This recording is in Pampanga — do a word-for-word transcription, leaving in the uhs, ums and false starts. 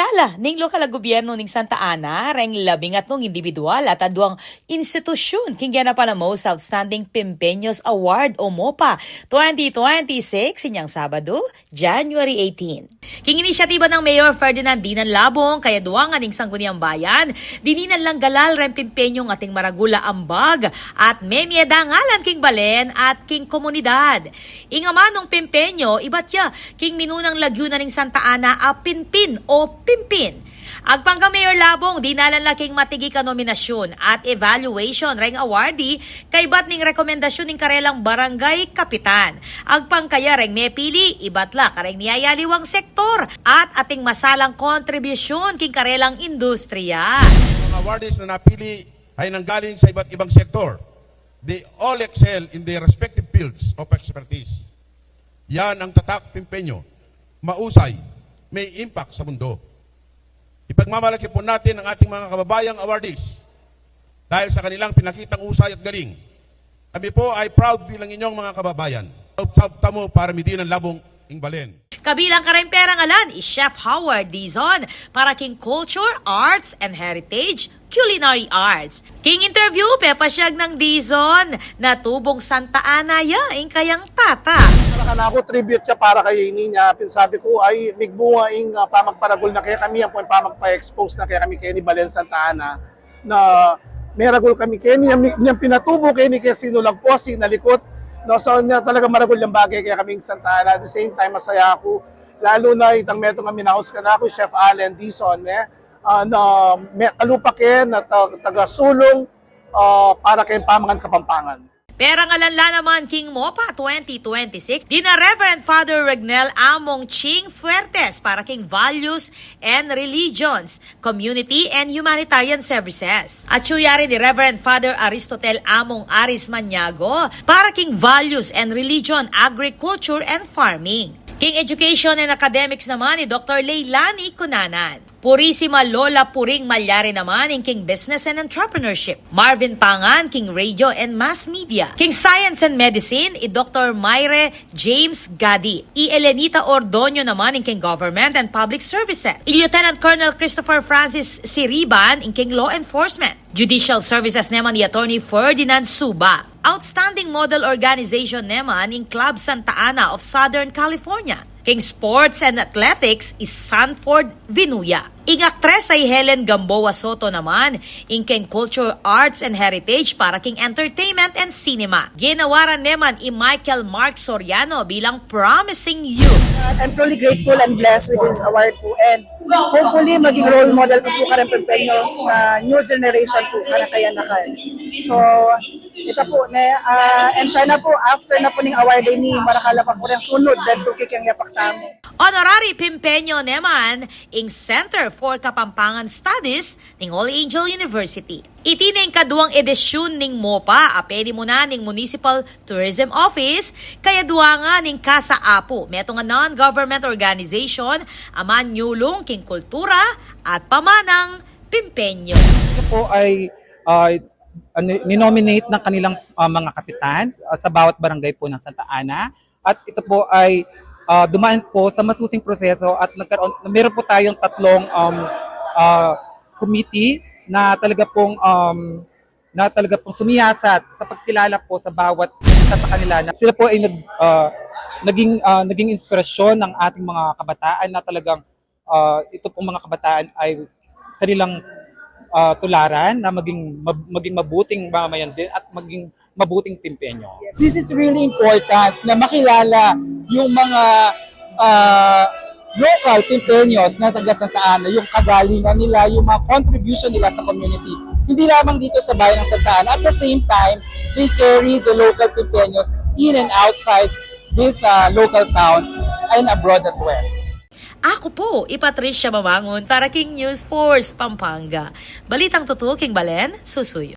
Ala ning lokal a gobyerno ning Santa Ana reng labing atlung indibidual at aduang institusyun king genapan a Most Outstanding Pimpeños Award o MOPA twenty twenty-six inyang Sabado, January eighteen. King inisyatiba nang Mayor Ferdinand Dinan Labong, kaya duangan ning Sangguniang Bayan, dininan lang galal reng Pimpeñong ating maragul a ambag at memie dangalan king balen at king komunidad. Ing amanung Pimpeño, ibat ya king minunang lagyu na ning Santa Ana a Pinpin o Pimpin. Agpang kang Mayor Labong, dinalan la king matigik a nominasyun at evaluation reng awardee kaybat ning rekomendasyun ning karelang barangay kapitan. Agpang kaya reng mepili, ibat la kareng miyayaliwang sektor at ating masalang kontribusyun king karelang industriya. Ang awardees na napili ay nanggaling sa iba't ibang sektor. They all excel in their respective fields of expertise. Yan ang tatak Pimpeño. Mausay, may impact sa mundo. Ipagmamalaki po natin ang ating mga kababayang awardees dahil sa kanilang pinakitang usay at galing. Kami po ay proud bilang inyong mga kababayan. Sa tamu para mi Dinan Labong ing balen. Kabilang kareng perangalan i Chef Howard Dizon para king Culture, Arts, and Heritage, Culinary Arts. King interview, pepasyag nang Dizon na tubong Santa Ana ya ing kayang tata. Para kanaku, tribute siya para kay ini niya. Pin sabi ku, ay, migbunga ing, ah, pamagparagul na kekami, ampon pamagpa-expose na kekami keni balen Santa Ana. Na meragul kami keni, yang, yang pinatubo keni keng sinulag pu, sinalikut. No, so, na talaga maragul yang bagay kekami ing Santa Ana. At the same time, masaya ku. Lalu na itang metung a minaus kanaku, Chef Allen Dizon, ne? Ah, na me-, kalupa ke na ta-, tagasulung, ah, para keng pamangan Kapampangan. Perangalan la naman king MOPA twenty twenty-six, dina Reverend Father Regnel Among Ching Fuertes para king Values and Religions, Community and Humanitarian Services. At siyari ni Reverend Father Aristotel Among Aris Maniago para king Values and Religion, Agriculture and Farming. King Education and Academics naman ni Doktor Leilani Cunanan. Purisima Lola Puring Malyari naman ing king Business and Entrepreneurship. Marvin Pangan king Radio and Mass Media. King Science and Medicine, i Doktor Myre James Gadi. I Elenita Ordoño naman ing king Government and Public Services. I Lieutenant Colonel Christopher Francis Siriban ing king Law Enforcement. Judicial Services naman i Attorney Ferdinand Suba. Outstanding Model Organization naman ing Club Santa Ana of Southern California. King Sports and Athletics i Sanford Vinuya. Ing aktres ay Helen Gamboa Soto naman, ing king Culture, Arts and Heritage para king Entertainment and Cinema. Ginawaran naman i Michael Mark Soriano bilang Promising Youth. I'm truly grateful and blessed with this award po, and hopefully maging role model po, po kareng Pimpeños na new generation po kareng kayanakan. So, ita po, ne, ah, and sana po after na po ning award ini, marakal na pa po reng sunod, dahil po kekeng yapak tamu. Honorary Pimpeño naman ing Center for Kapampangan Studies ning Holy Angel University. Iti na ing kaduang edisyun ning MOPA a penimunan ning Municipal Tourism Office, kaya duangan ning Kasa Apu, metung a non-government organization a manyulung king kultura at pamanang Pimpeño. Ito po ay, ah, ah, ni-, ninominate ng kanilang, ah, mga kapitan, ah, sa bawat barangay po ng Santa Ana. At ito po ay, ah, dumaan po sa masusing proseso at nagkaroon, meron po tayong tatlong, um, ah, committee na talaga pong, um, na talaga pong sumiyasat sa pagkilala po sa bawat isa sa kanila. Na sila po ay nag-, ah, naging, ah, naging inspirasyon ng ating mga kabataan na talagang, ah, ito pong mga kabataan ay kanilang, ah, tularan na maging mab-, maging mabuting mamayan din at maging mabuting Pimpeño. This is really important na makilala yung mga, ah, local Pimpeños na taga Santa Ana, yung kagalingan nila, yung mga contribution nila sa community. Hindi lamang dito sa bayan ng Santa Ana. At the same time, they carry the local Pimpeños in and outside this, ah, local town and abroad as well. Aku po i Patricia Mamangun para king News Force Pampanga. Balitang tutu king balen, susuyu.